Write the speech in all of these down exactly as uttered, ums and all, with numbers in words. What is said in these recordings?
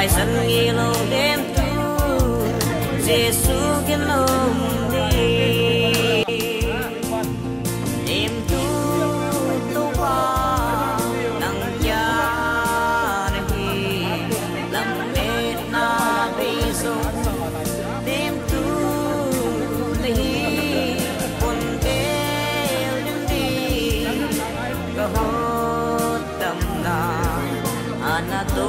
Ai san ngei lo demtu Jesu kiang om ding. Demtu Topa nang kiang ahi, lametna bei zong demtu na hi, pon tel ding ding ka hot tamna ana to.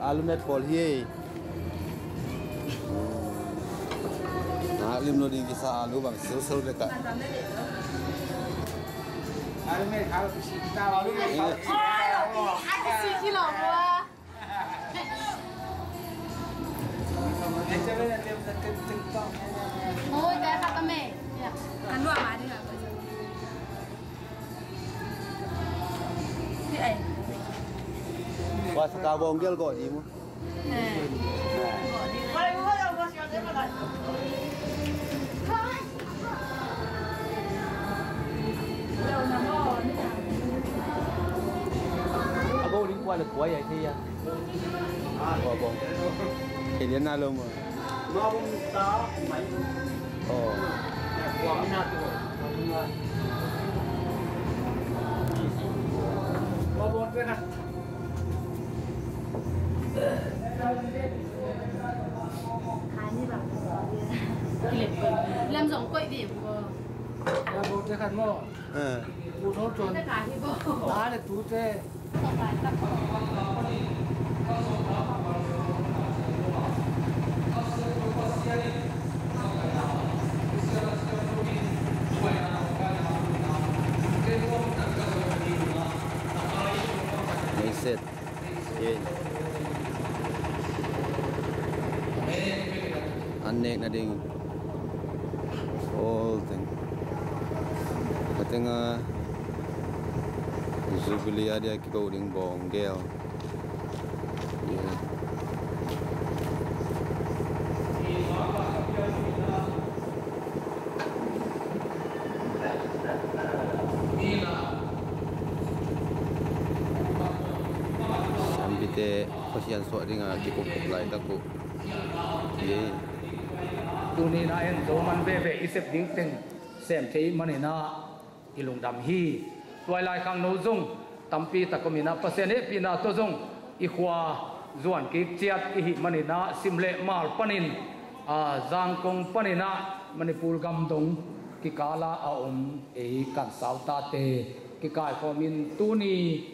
Alu met pawl hi ei. Na lim lo ding kisa alu bang silsel bek ah. Oi, kaya kata me. Ya. Kan dua mah ding ah. Wa saka bawng gel gawh ding maw? A bawng ding kua le kua i ai thei a. Kua bawng. Kei lian na lo maw? Oh. Lam zong koih ve ko. Lam zong te khat maw? Eh. Pu Thol Chuan. Te ka hi bo. Ta le tu te. Message. An nek nading. All thing. Ka teng a Jubilee a dia kiko ding bawng gel. Yeah. Siampite khuasian suah dinga kikupkup laitak uh hi. Tuni na en zo man veve i sep ding teng sem thei maninah i lungdam hi. Tuailai khang no zong tampi tak ominah Pasian hehpihna tawh zong i khua zuan kik ciat i hih maninah Sim le Mal panin, a, Zangkong paninah Manipur gam dong kikala a om ei kan sautate kikaikhawmin tuni